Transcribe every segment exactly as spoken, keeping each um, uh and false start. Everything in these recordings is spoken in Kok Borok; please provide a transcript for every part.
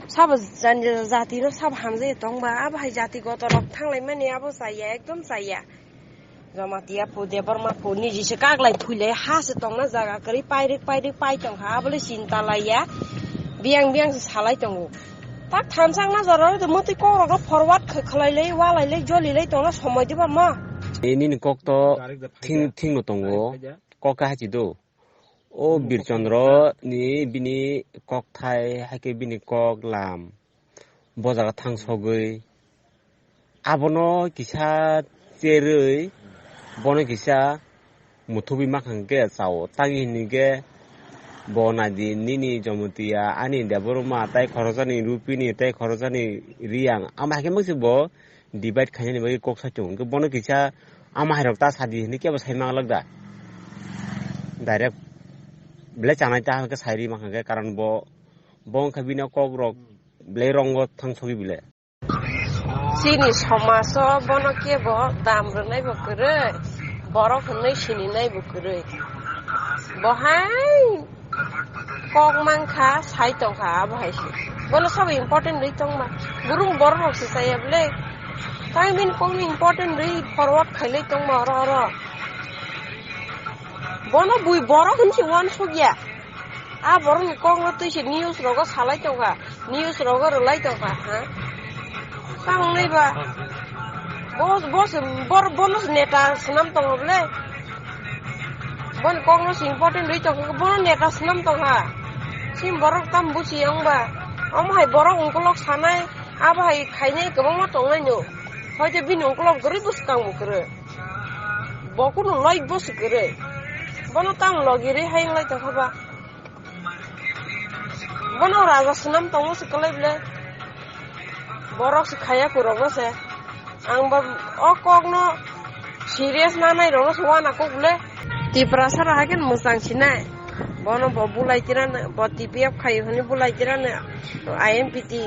Sabo jani jati no sabo hamjai tongba, abo hai jati goto rok thanglai mani abo chaya, ekdom chaya. Jamatia pu, Debbarma pu, niji se kaglai phuilai ha se tongna jaga kwrwi pairik pairik pai tongkha, abole chinta laiya, biyang biyang se salai tongo. Tak thansa wngna jora rok mwtwi kok rok forward khlai lai, walai lai, joli lai tongna somoi diba ma. Nini kok to thing, thing no tongo, kok ka hachi do. O Birchandra ni bini kok thai, hai khe bini kok lam. Bo jaga thang sogwi. Abono kisa cherwi, bono kisa muthubwi makhang khe chao. Tagi hini khe bo naidi nini Jamatia, ani Debbarma, tai khorokjani Rupini, tai khorokjani Riyang. Ama hai khe mangsi bo divide khainani bagwi kok sai tongo. Hwnkhe bono kisa ama hai rok ta sadi hinwi kebo sai manglak da. Direct belai chanai ta hwnkhe sai ri mankha khe, karon bo, bo wngkha bini kok rok belai rongo thang sogwi belai. Chini somajo bono kebo dam rwnai bo kwrwi, borok hwnwi sininai bo kwrwi. Bo hai kok mankha, sai tongkha, abo hai se. Bono sabo important rwi tongma. Burung borok rok se chaya bole. Tang bini kokno important rwi forward khailai tongma oro oro. Bono bui borok hinwi se uansukya. A borokni kokno twi se news rogo salai tongkha. News rogo rwlai tongkha, ha? Tang wngnai ba? Bo, bo se, bor-, bono se neta swnam tongo bole? Boni kokno se important rwi tongkha, bono neta swnam tongkha. Chini borok tamo buchiya wngba? Omo hai borok ungkulok sanai, abo hai khainai kwbangma tongnai no. Hoite bini ungkulok kwrwi bwskango kwrwi. Bo kunu loi bo se kwrwi. Bono tamo logi rwi hai wnglai tongkha ba? Bono raja swnam tongo se kwlai bole. Borok se khaya kurokno se. Ang ba o kokno serious nanai rokno se uana kuk bole. Tiprasa rok hai khe mwchang sinai. Bono bo bulai tirano, bo T P F khai hwnwi bulai tirano. I M P T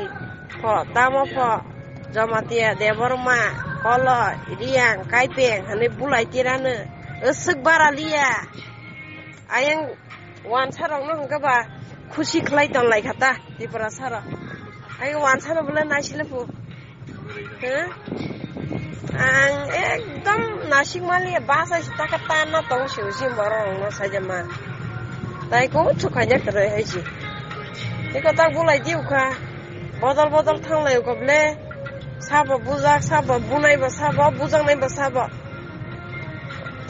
pho, tamo pho, Jamatia, Debbarma, Koloi, Riyang, Kaipeng hwnwi bulai tirano. Aswk bara liya. Ayang wansa rokno hwnkhe ba khusi khlai tonlai kha ta Tiprasa rok. Ayang wansa no bole naisile phu. Huh? Ang ekdom nasik mali basa si taka tanna tong si usi borok rokno saja ma. Tai ko chu khaja kre hai si. Eko tak bulai di ukha. Bodol bodol thanglai uko ble. Sabo bujak, sabo bunai ba, sabo bujaknai ba, sabo.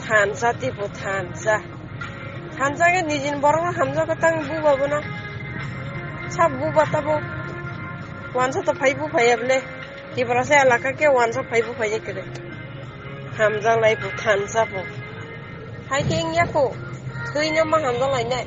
Thansa tipo thansa. Thansa khe nijini borokno hamjakgo tang buba bono. Sabo buba tabo. Wansa to phai bu phaiya bole. Tiprasa elaka khe wansa phai bu phaiya kre. Hamjaklai po thansa po. Hai khe wngya kho. Thwino ma hamjaklainai.